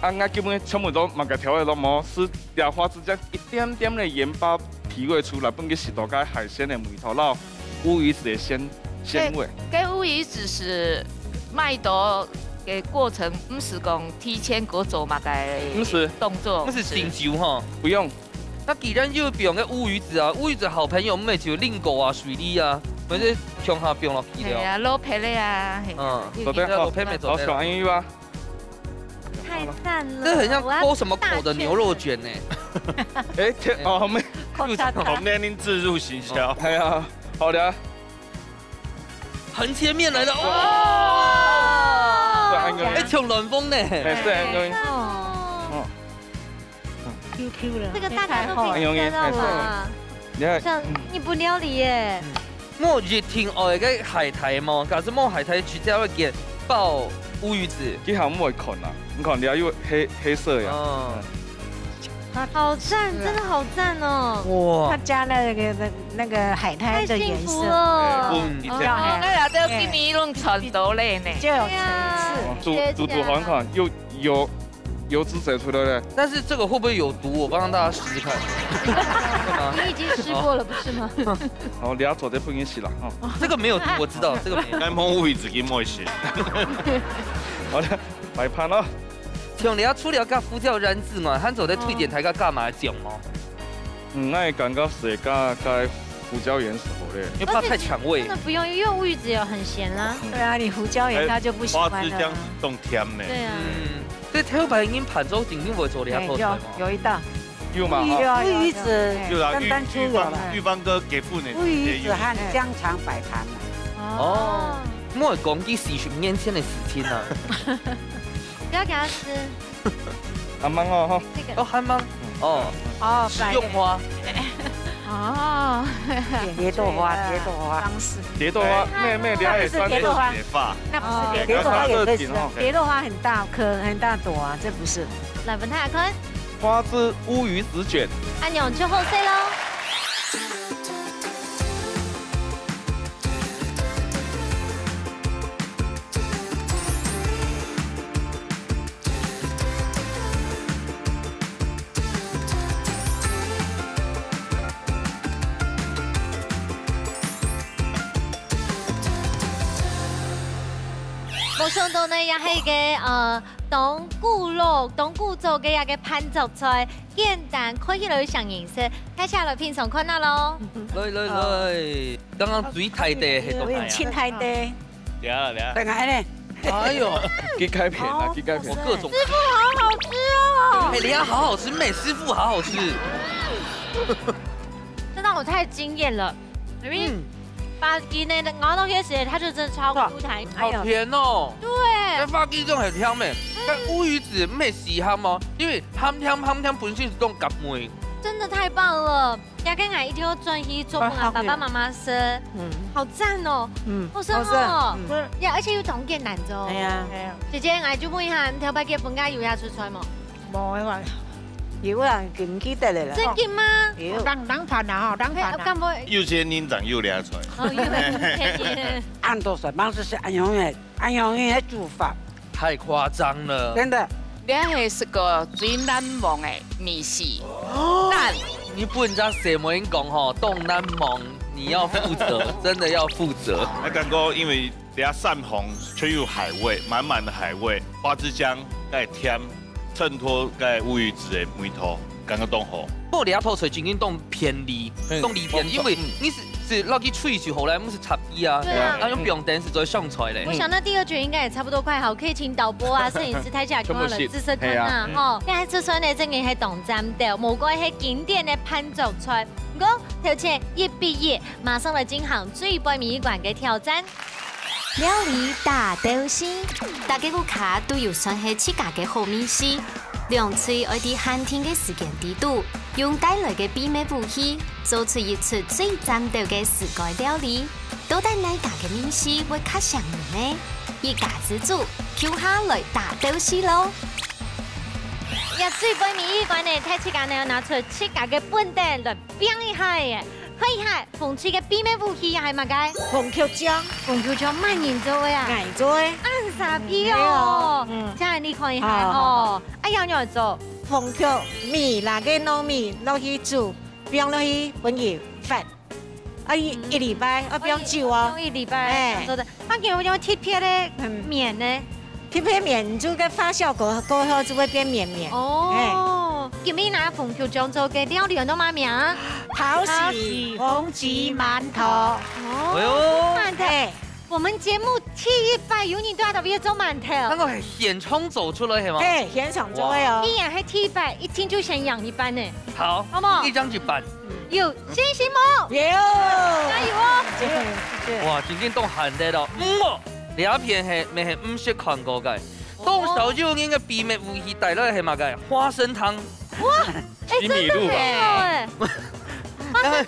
啊，𠊎根本全部都麼个調味都無，係這花枝醬一點點个鹽巴提味出來，分佢食到該海鮮个味道，摎烏魚子个鮮，鮮味。該，該烏魚子係買到个過程，毋係講提前過做麼个毋係。動作，毋係訂酒吼。不用。 該既然有放个烏魚子啊，烏魚子好朋友毋係就林檎啊、水梨啊，或者共下放落去了。係啊，老白个啊，係啊。嗯，做得好，老白乜做得。好，小安油啊。太讚了，這很像摳什麼口的牛肉捲呢。我要大卷。哎，天，哦，沒，口罩。我們給您置入行銷。哎呀，好的。 橫切面來了，哇！哇！哎，像卵封呢。哎，是啊，對。哦。哦。Q Q了，這個大家都可以吃得到吧？哎呦，哎，是啊。你看，像日本料理耶。嗯。無一定愛个海苔嘛，假使無海苔，直接會煎包烏魚子。佢還毋會看啊，你看，你還有黑，黑色呀。哦。嗯。 好讚，真的好讚哦。哇。他加了那個，那，那個海苔的顏色。太幸福了。嗯，哦，該大家今晡日攏賺到咧呢。就有層次。對啊。哦，煮，煮，煮好看，有，有，有汁水出來了。但是這個會不會有毒？我幫大家試試看。你已經試過了，不是嗎？好，你要做得不允許了，哦。這個沒有毒，我知道，這個沒有毒。南方烏魚子佢毋會食。好的，擺盤咯。 像你啊，除了加胡椒鹽之外，還做得推薦大家加麼个醬無？嗯，𠊎感覺係加，加胡椒鹽係好咧。因為怕太搶味。真的不用，因為烏魚子有很鹹啦。對啊，你胡椒鹽它就不喜歡了。哎，花枝醬係當甜呢。對啊。嗯，所以頭擺人辦桌一定會做這道菜嘛。哎，有，有一道。有嘛？有啊，有啊，有啊。有啦，單單就有了。玉，玉芳，玉芳哥結婚的時候也有。烏魚子和香腸擺盤嘛。哦。哦。莫講起四十年前的事情啊。 不要給他吃。還吂哦，吼。這個。哦，還吂。哦。哦，食用花。哦。蝶豆花，蝶豆花。蝶豆花，妹妹，你還算是蝶豆花。那不是蝶豆花，哦。蝶豆花也可以吃啊。蝶豆花很大顆，很大朵啊，這不是。來，分大家看。花枝烏魚子捲。恁樣就好勢咯。無想到呢，也係一個，呃，當古老、當古早个一個盤腳菜，簡單，看起來又像人食，大家來品嚐看啊咯。來來來，剛剛最大的係到哪啊？親大的。等下呢？等下呢？哎喲，佢改片啊，佢改片。我各種。師傅好好吃哦。哎，你要好好吃，美師傅好好吃。这让我太惊艳了。因为嗯。巴金呢，熬到开始，它就真的超过舞台。好甜哦。对。該花枝種很香咩？該烏魚子毋係死鹹哦，因為鹹甜鹹甜本身係種合味。真的太棒了！這個𠊎一定要轉去做分𠊎爸爸媽媽食。嗯。好讚哦。嗯，好食哦。好食，嗯。呀，而且又當簡單哦。哎呀。姐姐，𠊎就問一下，你頭擺个分家有也出菜無？ 無个話，有人記毋記得了啦。真个嗎？有。人，人飯啊吼，人飯啊。嘿，啊，敢會？有錢人正有這菜。哦，有錢人。恁多水棒就是恁樣个，恁樣个煮法。太誇張了。真的。這係食過最難忘个味緒。難。你分人家細妹講吼，當難忘，你要負責，真的要負責。那剛剛因為 這下三項全有海味，滿滿的海味，花枝薑，該甜，襯托該烏魚子个味道，感覺當好。不過這道菜正經當便利，嗯，當利便，當，因為你係，係落去炊就好了，毋使插枝啊。對啊。啊，用放電係做上菜咧。我想那第二局應該也差不多快好，可以請導播啊、攝影師抬起來，全部係。看了紫色看啊，嘿啊。吼，該出菜呢，正經係當讚的，無怪係經典的盤腳菜。毋過，頭前一比一，馬上來進行最背尾一關个挑戰。 料理大鬥敘，大家屋下都有算係自家个好味緒。兩隊愛在限定个時間裡肚，用帶來个秘密武器，做出一出最讚鬥个自家料理。到底哪家个味緒會較餳人呢？一家之煮，共下來大鬥敘咯！呀，最尾一關呢，大自家呢拿出自家个本事來拚一下耶！看一下 紅隊个秘密武器係麼个？紅曲醬。紅曲醬麼人做个啊？𠊎做个。恁沙鼻哦。嗯。這下你看一下吼。好，好，好。哎呀，你來做。紅曲米啦，个糯米落去煮，放落去分佢發。啊，一，嗯。一禮拜，啊，放久哦。放一禮拜，哎。做得。啊，佢有特別个嗯。麵呢？ 特別綿，就个發酵過，過後就會變綿綿。哦，哎。今日拿紅曲醬做个料理安到麼名？桃喜紅吉饅頭。哦，哎喲。饅頭。哎。我們節目第一擺有人在這位做饅頭。那個現場做出來係嗎？嘿，現場做个哦。哇。你也係第一擺，一聽就先贏一半呢。好，好不好？一張一半。 有信心無？有。加油哦！謝謝，謝謝。哇，真正當罕得哦。嗯哦，這片係，乜係毋識看過个。哦。當少有人个秘密武器帶來係麼个？花生湯。哇，哎，真的沒有哎。花生湯。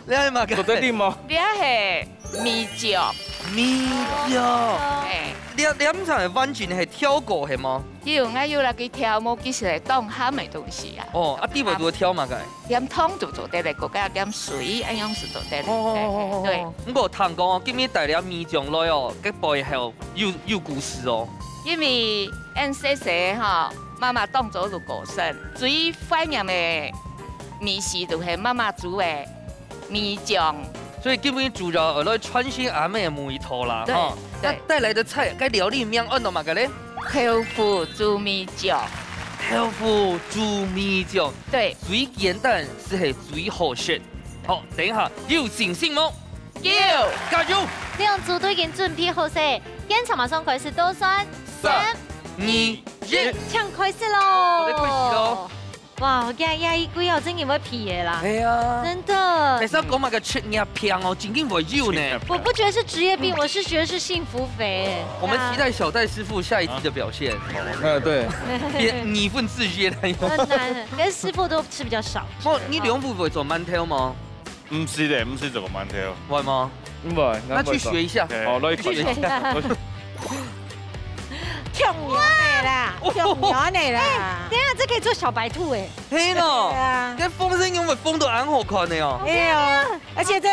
這係麼个？做得啉無？這係米醬。米醬。哦。哎。這，這毋係完全係調過係無？有，𠊎有來去調，無其實係當鹹个東西啊。哦，啊，底背就會調麼个？ 點湯就做得了，過加點水，恁樣就做得了。哦，對。毋過聽講哦，今日帶了米醬來哦，該背後有，有故事哦。因為𠊎細細吼，媽媽當早就過身，最懷念个味緒就係媽媽煮个米醬。所以今日主要來傳承阿姆个味道啦，對，吼。對。那帶來个菜，該料理名安到麼个咧？豆腐煮米醬。豆腐煮米醬。對。最簡單， 就係最好食。好，等一下，有信心無？有。加油！兩組都已經準備好勢，現場馬上開始倒算。三、三、二、一。請開始咯！好，開始咯！哇，這，這一季哦，真的會皮个啦。係啊。真的。係講麼个職業病哦，真的會有呢。我不覺得是職業病，我是覺得是幸福肥。我們期待小戴師傅下一季的表現。啊，對。變二分之一了又。很難，跟師傅都 吃比較少。不，你兩位會做饅頭嗎？毋識咧，毋識做饅頭。會嗎？毋會，那去學一下。哦，來去學一下。跳牛的啦，哦。跳牛的啦。哎，等一下，這可以做小白兔哎。係咯，對啊。該風聲有沒有風到恁好看的哦？哎喲，而且這，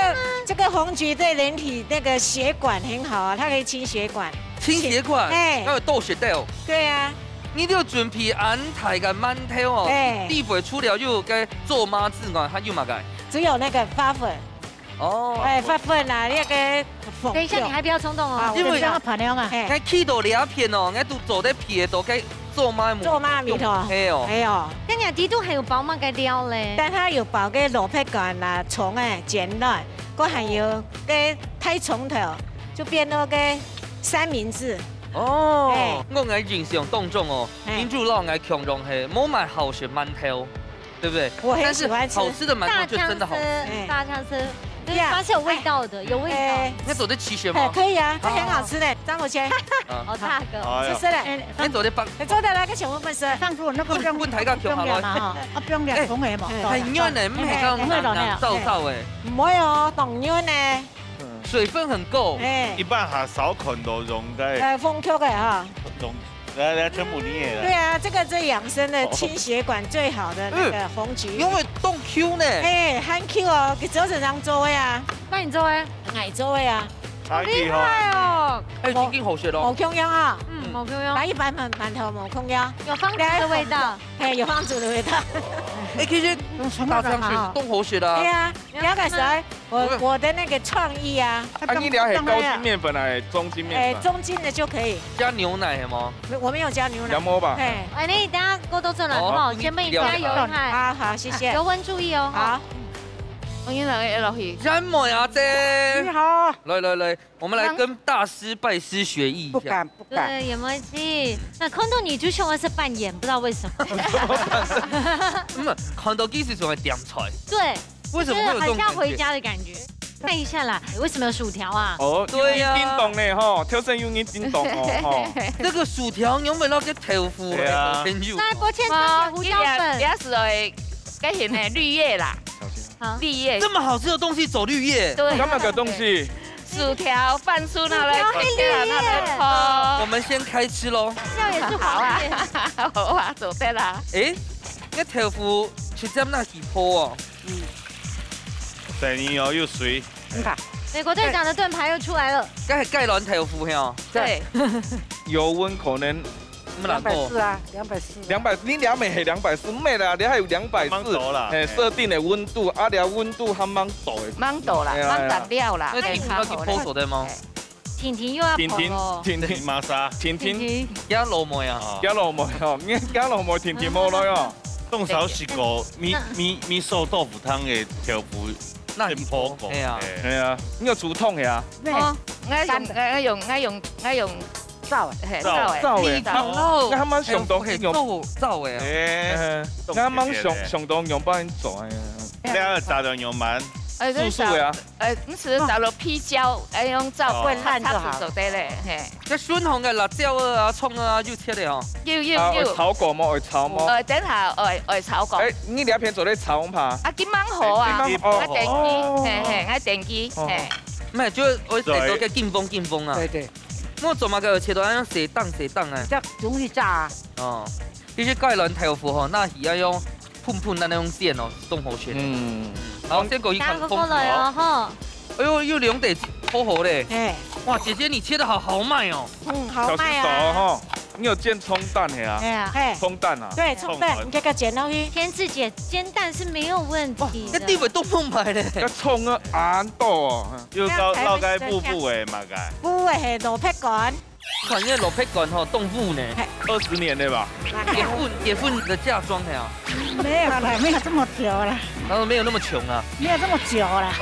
這個紅桔對人體那個血管很好啊，它可以清血管。清血管？哎。還有豆血豆。對啊。 你就準備恁大个饅頭哦，哎。底背除了有該做糜之外，還有麼个？只有那個花粉。哦。哎，發粉啊，你个紅豆。等一下，你還不要衝動哦。啊，因為我等一下要盤了啊。嘿。該去到這片哦，該都做得皮的，都該做媽咪。做媽咪的。嘿哦。哎喲。該你底肚還有包麼个料咧？但它有包个蘿蔔乾啦、蔥啊、剪卵，還還有个大蔥頭，就變到个三明治。哦，哎。我个印象當中哦，哎。民族老外共樣係無麼好食饅頭。 對不對？我很喜歡吃。但是好吃的饅頭就真的好吃。大醬汁，哎。大醬汁，就是它是有味道的，有味道。哎。那做得試食嗎？哎，可以啊，這很好吃的，張國謙。啊。好，大哥。哎呀。試試嘞。哎，你做得放，哎，做得來个小部分吃。放入那個不用，不用太大放了嘛，哈，啊，不用了，哎，不用了嘛。哎，很軟呢，哎，不會講硬硬燥燥哎。不會哦，當軟呢。水分很夠。哎。一般較少看到用个。哎，紅曲个哈。用 來，來，全部你的啦。對啊，這個最養生的，哦。清血管最好的那個紅曲。嗯，因為當Q呢。哎，還Q哦，佢只有正常做的啊。那你做的？𠊎做的啊。好厲害哦。哎，真正好食哦。無共樣啊。嗯，無共樣。來一般饅，饅頭無共樣。有方子的味道。嘿，有方子的味道。哎，其實大腸是當好食的啊。對啊，你要幹啥？ 我，我的那個創意啊。啊，你這係高筋麵粉還係中筋麵粉？哎，中筋的就可以。加牛奶係嗎？沒，我沒有加牛奶。羊毛吧。嘿。哎，你等下過多轉來哦，好，先幫你加油一下。好，好，謝謝。油溫注意哦。好。我給你來個落去。楊梅阿姐。你好。來，來，來，我們來跟大師拜師學藝一下。不敢，不敢。對，有默契。那看到你就像是扮演，不知道為什麼。嗯，看到佢就像係點菜。對。 為什麼會有這種感覺？就是很像回家的感覺。看一下啦，為什麼有薯條啊？哦，對呀。有人叮咚呢，吼，挑戰有人叮咚哦，吼。這個薯條有沒有那個豆腐？對啊。很有。那國謙做个胡椒粉。哦，也是會，該行呢，綠葉啦。小心。好。綠葉。這麼好吃的東西走綠葉？對。幹嘛个東西？薯條、番薯拿來，薯條配綠葉。拿來泡。我們先開吃咯。這樣也是黃葉。好啊，好啊，走對啦。誒，該豆腐直接拿去泡哦。 嗯。等你哦，又水。你看。美國隊長的盾牌又出來了。該係雞卵豆腐係哦。對。油溫可能兩百四啊，兩百四。兩百，你兩百係兩百四，毋係啦，你還有兩百四。吂到啦。嘿，設定的溫度，啊，你溫度還吂到的。吂到啦，哎呀，吂達了啦，該你毋要去泡手的嗎？哎， 婷婷又要跑咯。婷婷，婷婷，婷婷，馬莎。婷婷。婷婷。加老妹啊。哦。加老妹哦，你加老妹婷婷無來哦。當少食過，米，米，米索豆腐湯个豆腐，那你真好講。哎呀。哎。哎呀，你有煮湯个啊？哦，𠊎用，𠊎用，𠊎用，𠊎用燥个。嘿，燥个。燥个。燥个。你看哦，𠊎還蠻想到，豆腐係用燥燥个啊。哎。哎，𠊎還蠻想，想到用幫你做哎。你愛炸到用蠻，哎，素素个啊。 呃，毋係，哦。炸落皮焦，愛用燥，哦。燜爛就好。炒，炒熟就對了，嘿。該筍紅个辣椒啊、蔥啊，就切了哦。有，有，啊，有。愛炒過無？愛炒無？呃，等下，愛，愛炒過。哎，你這片做得炒毋怕？啊，今晚好啊，哎，今晚好。𠊎等佢，哦。嘿，嘿，𠊎等佢，哦。嘿。毋係，就愛等到該金黃金黃啊。對，對。我做麼个切到恁樣細檔細檔啊？比較容易炸啊。哦，其實雞卵豆腐吼，那係愛用 噴噴那種煎哦，當好食。嗯。好，先過去看風景哦。大家過來哦，吼。哎喲，又兩塊好好嘞。哎。哇，姐姐你切得好豪邁哦。嗯，豪邁啊。小心手哦，吼。你有煎蔥蛋的啊？哎呀，嘿。蔥蛋啊？對，蔥蛋，蔥蛋。你給它剪落去。天志姐，煎蛋是沒有問題的。哇，該地位都不買嘞。該蔥啊，恁多哦。又到，落該補補的嘛，該。補的係蘿蔔乾。 看你个蘿蔔乾吼，當烏呢。嘿。二十年了吧？結婚，結婚的嫁妝了啊？沒有啦，沒有這麼久啦。他說沒有那麼窮啊。沒有這麼久啦。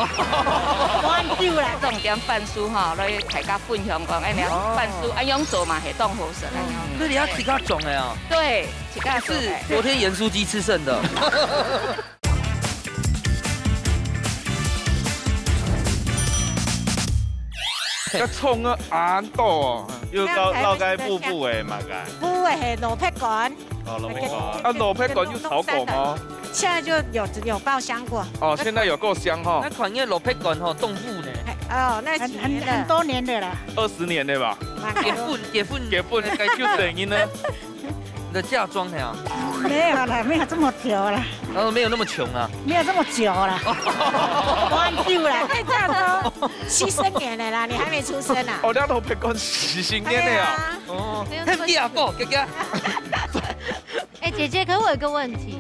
蠻久啦。重點番薯吼，來大家分享講，哎，你看番薯，哦。啊，用做嘛，係當好食啊。嗯。這裡要自家種的啊？對，自家種的。是昨天鹽酥雞吃剩的。 該蔥啊，恁多哦。又到，落該補補的嘛，該。補的係蘿蔔乾。哦，蘿蔔乾。啊，蘿蔔乾有炒過嗎？現在就有，有爆香過。哦，現在有夠香哈。那款个蘿蔔乾吼，當烏呢。哎，哦，那幾年了。很，很，很多年了啦。二十年了吧？蠻多。結婚，結婚，結婚，該就等於呢。 你的嫁妝了啊？沒有啦，沒有這麼久啦。他說沒有那麼窮啊。沒有這麼久啦。蠻久啦，哎，嫁妝七十年了啦，你還沒出生啊？哦，你都別講四十年了啊。哎呀。哦，沒有那麼久。很厲害哦，哥哥。哎，姐姐，可是我有個問題，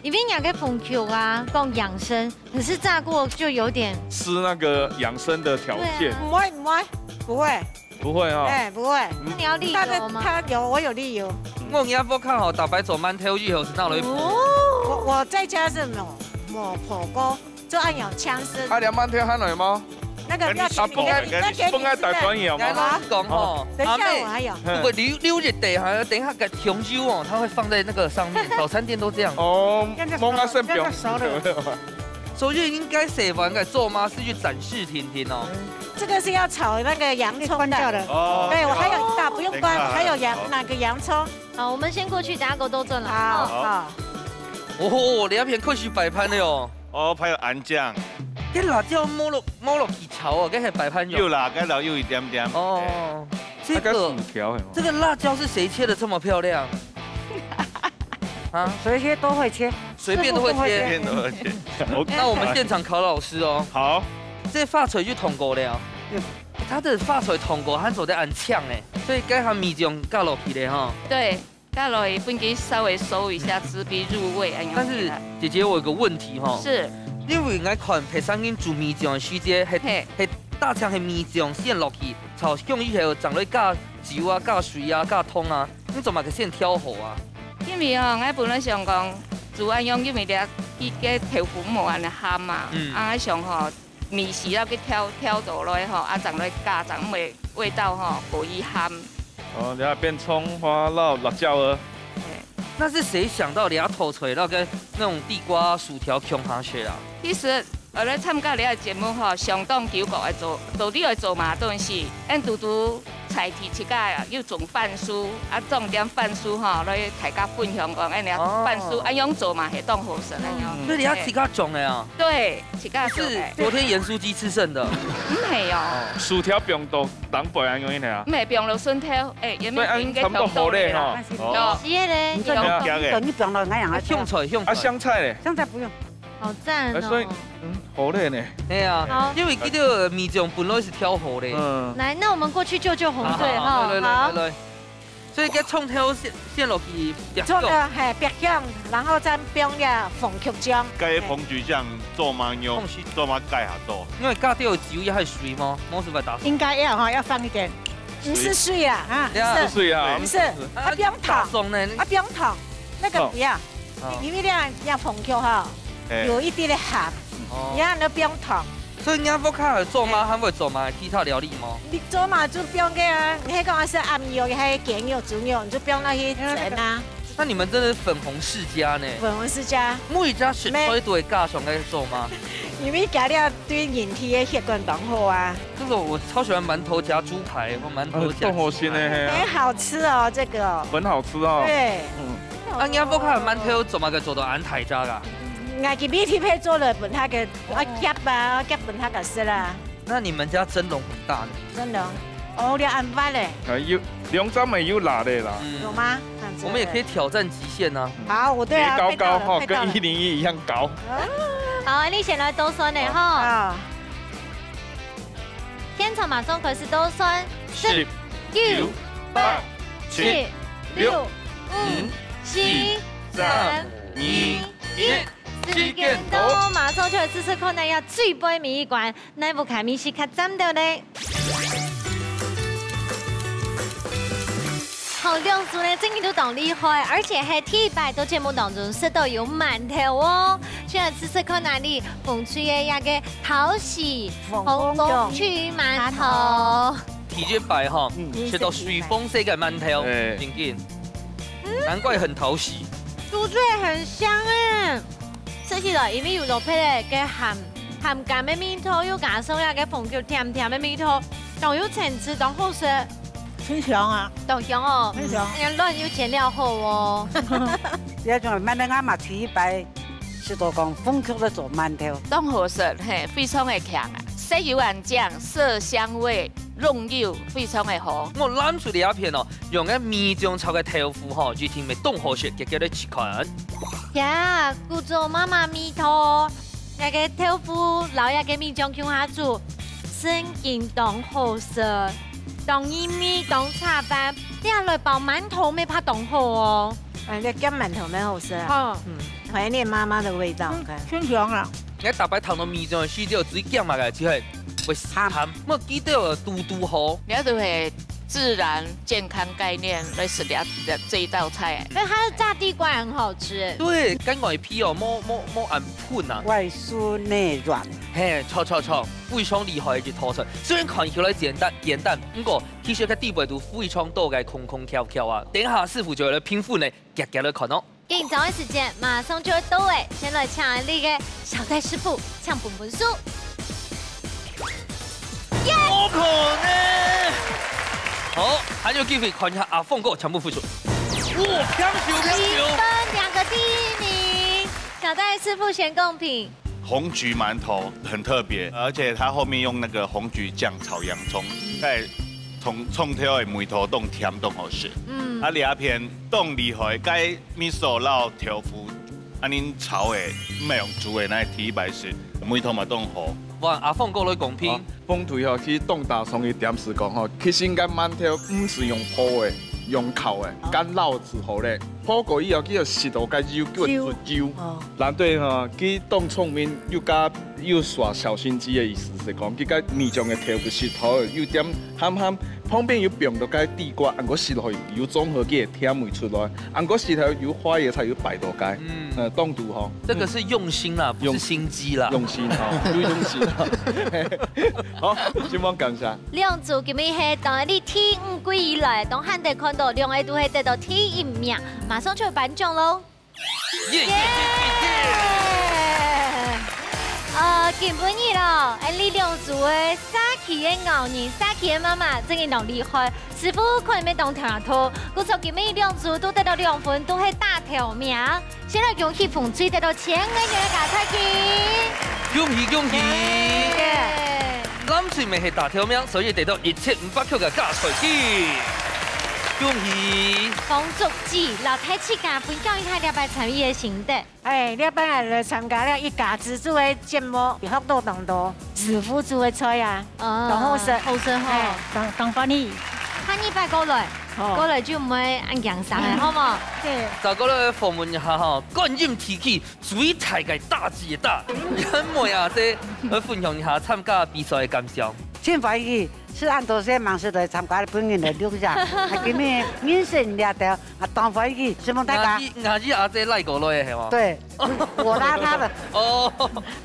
因為人家个紅曲啊，講養生，可是炸過就有點，吃那個養生的條件。對啊。不會，不會，不會。不會哦。哎，不會。那你要理由嗎？它的，它有，我有理由。我人家屋下吼，逐擺做饅頭以後係拿來烰。哦。我，我在家是沒有，沒有烰過，就愛有嗆聲。啊，你饅頭還有嗎？那個不要緊，啊，你，你，你，你，你，本來大專業嘛。你講吼，好。等一下我還有。阿妹，如果留，留一袋哈，等一下給熊熊哦，它會放在那個上面，早餐店都這樣。哦，那個熟了，摸啊，先不用。那個熟了。所以應該洗完个做嗎？是去展示聽聽哦。這個是要炒那個洋蔥的。可以關掉了。哦，對，我還有一大，不用關，等一下。還有洋，好。那個洋蔥。好，我們先過去，等下給我兜轉來。好，哦。好。哦，你那片可以擺盤了哦。 哦，還有紅醬。這辣椒摸落，摸落去炒哦，這係擺盤用。有啦，該老有一點點。哦，哎。這個，那個薯條係嗎？這個辣椒是誰切得這麼漂亮？啊？隨切都會切。隨便都會切。師傅都會切。隨便都會切。OK。那我們現場考老師哦。好。這發菜就通過了。嗯。它的發菜通過，還做得恁嗆呢，所以該下米醬加落去咧吼。對。 加落去，分佢稍微收一下，滋味入味，恁樣。但是，姐姐，我有個問題吼。是。因為𠊎看別儕人煮米醬个時節，係，嘿。係打淨係米醬先落去，炒香以後，正來加酒啊、加水啊、加糖啊，你做麼个先調和啊？因為吼，𠊎本來想講，煮恁樣，因為這，佢个豆腐無恁鹹嘛，嗯。啊，𠊎想吼， 米時啊，去調，調到來吼，啊，正來加，正會味道吼，無異鹹。哦，你還變蔥花摎辣椒啊。嘿。那是誰想到你要偷出來那個，那種地瓜薯條共下去啊？其實，呃，來參加你个節目吼，相當久个愛做，到底愛做麼个東西，俺嘟嘟 在地自家啊，又種番薯，啊，種點番薯吼，來大家分享講，哎，你哦。番薯啊，用做嘛，係當好食个喲。嗯。所以你要自家種个啊？對，自家種个。是昨天鹽酥雞吃剩的？毋係哦。薯條放到頂背恁樣呢啊？毋係，放落筍頭，哎，原本應該放到咧啦。所以恁差不多好咧吼。哦。有。是个咧，你這有。你放到，你放到哪樣啊？香菜，香菜。啊，香菜咧？香菜不用。 好讚哦。哎，所以，嗯，好靚呢。係啊，好。因為佢个米醬本來係調好个。嗯。來，那我們過去救救紅隊哈，好，好，來，來，好。來，來。所以該蔥頭先，先落去煏香。蔥頭，嘿，煏香，然後再放這紅曲醬。該紅曲醬做麼个用，放水。做麼个蓋下做？因為加點油也還水嗎？無係白打。應該要哈，要放一點。水。毋係水啊，啊，呀。毋係，毋係啊。毋係，啊，啊，不用糖。打爽呢。啊，不用糖，那個不要。哦。 哦。因為這樣，這紅曲哈，哎。有一點點鹹，哦。你看都不用糖。所以人家屋下做嘛，還會做嘛，其他料理嗎？你做嘛就不用个啊，你還講係鴨肉，還係雞肉、豬肉，你就不用那些蒸啊。那你們真的是粉紅世家呢。粉紅世家。每一家食材都會加上來做嗎？因為加料對人體的血管當好啊。這個我超喜歡饅頭夾豬排，或饅頭夾雞排。呃，當好食呢，係啊。很好吃哦，這個。很好吃哦。對。嗯。 啊，你屋下个饅頭做麼个做到恁大隻啊？𠊎今晡日特別做了分佢个，啊，夾啊，夾分佢个食啦。那你們家蒸籠很大呢。真的哦，哦，你恁闊嘞。啊，有，兩隻嘛有罅个啦。嗯。有嗎？這樣子。我們也可以挑戰極限啊。好，我對啊，別高高哈，快到了，快到了。跟一零一一樣高。哦。好，你先來倒算个哈。啊。 現場馬上開始倒算，十、十、九、九、八、八、七、七、六、六、五、五、四、四、三、三、二、二、一。一。時間到，馬上就來試試看，這最尾尾一關，哪屋下米食較讚到呢？好，兩組呢，真个都當厲害，而且係第一擺在節目當中食到有饅頭哦。 先來試試看啊，你紅隊个這個桃喜紅紅紅麭麭饅頭。第一擺吼，嗯。食到水紅色个饅頭，哎。正經。嗯。難怪很討喜。酥脆很香哎。食起來因為有落配个鹹，鹹甘个味道，又加上那個紅麭甜甜个味道，當有層次，當好食。 很香啊。當香哦。很香。哎呀，卵又煎了好哦。這種饅頭𠊎嘛第一擺食到講紅麭來做饅頭。當好食，嘿，非常个香啊，色有恁靚，色香味攏有，非常个好。𠊎摎出這片哦，用个米醬炒个豆腐吼，一定會當好食，遽遽來試看。呀，古早媽媽味道。 這個豆腐摎這個米醬共下煮，真經當好食，當入味，當下飯，這下來包饅頭乜怕當好哦。哎，這夾饅頭蠻好食啊。好。嗯。怀念妈妈的味道。嗯，看。真香啊！你逐擺聽到米醬个時節，最驚嘛个就係會鹹，鹹。莫記得哦，堵堵好。你都係自然健康概念來食這這一道菜。但它的炸地瓜很好吃。對，跟外皮哦，莫莫莫恁噴啊。外酥內軟。嘿，著著著，非常厲害个一道菜。雖然看起來簡單簡單，毋過其實佢底背都非常多个空空竅竅啊。等一下師傅就會來評分呢，遽遽來看哦。 緊張个時間馬上就會到了，先來請這个小戴師傅搶分分數。耶！無可能！好，還有機會看一下阿鳳哥搶分分數。哇，強手強手！零分，兩個第一名。小戴師傅選貢品。紅麴饅頭很特別，而且它後面用那個紅麴醬炒洋蔥，在蔥蔥頭的味道當甜當好食。嗯。啊，這片當厲害，該 味噌摎豆腐，恁樣炒个，毋係用煮个，該第一擺食，味道嘛當好。哇，阿鳳哥來公平。哦，鳳腿吼，其實當大上一點是講吼，其實應該饅頭毋係用烰个，用烤个，哦。乾烙之後咧，烰過以後，佢就食到該油，叫油。出油。哦。藍隊吼，佢當聰明，又加又耍小心機个意思是講，佢該米醬个豆腐食好，有點鹹鹹， 旁邊有放到該地瓜，恁樣食落去有綜合佢个甜味出來，恁樣食落去有花椰菜有擺到該，嗯。呃，當堵吼。這個是用心啦，不是心機啦。用心吼，有用心吼。好，真感謝。兩組今日係當你第五季以來，當罕得看到兩個都係得到第一名，馬上就有頒獎咯。 耶耶耶耶耶！呃，今晡日咯，𠊎俚兩組个社區个𠢕人、社區个媽媽真个當厲害，師傅可能愛當頭痛，故所今晡日兩組都得到兩分，都係打頭名。先來恭喜紅隊得到千個銀个加菜金。恭喜恭喜！耶！藍隊乜係打頭名，所以得到一千五百塊个加菜金。恭喜！紅隊 子，摎大自家分享一下這擺參與个心得。哎，這擺𠊎來參加了一家之煮个節目，學到當多師傅煮个菜啊，哦，當好食。好食吼。哎，當，當歡喜。下二擺過來，好。過來就毋會恁驚生了，好無？對。再過來訪問一下吼，觀音地區最大个打雞个打，楊梅阿姊來分享一下參加比賽个感想。真歡喜， 係恁多謝，吂識來參加，分人來錄一下。啊，今日認識你這兜，啊，當歡喜，承蒙大家。𠊎知，𠊎知阿姊拉過來个係無？對，我拉他的。哦。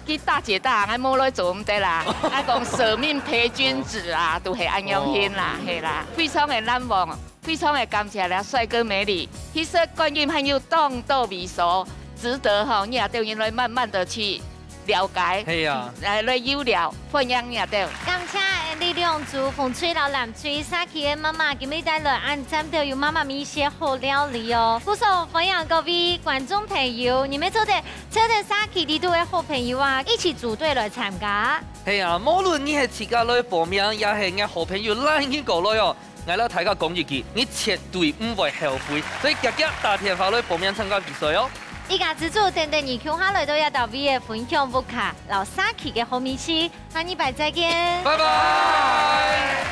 佢打雞打，𠊎無來做毋得啦。𠊎講捨命陪君子啊，都係恁樣形啦，哦。係啦，非常个難忘，非常个感謝了帥哥美女。其實觀音還有當多味素，值得吼，你也等於來慢慢的去 了解，係啊。來，來有了，歡迎你兜。感謝𠊎俚兩組紅隊摎藍隊社區个媽媽今日帶來恁讚，都有媽媽咪一些好料理哦。故所歡迎各位觀眾朋友，你兜做得招等社區裡肚个好朋友啊，一起組隊來參加。係啊，無論你係自家來報名，也係𠊎好朋友拉你過來哦， 𠊎摎大家講一句，你絕對毋會後悔，所以遽遽打電話來報名參加比賽哦。一家之煮等等你共下來到這搭位个分享屋下，摎社區个好味緒，下禮拜再見。拜拜。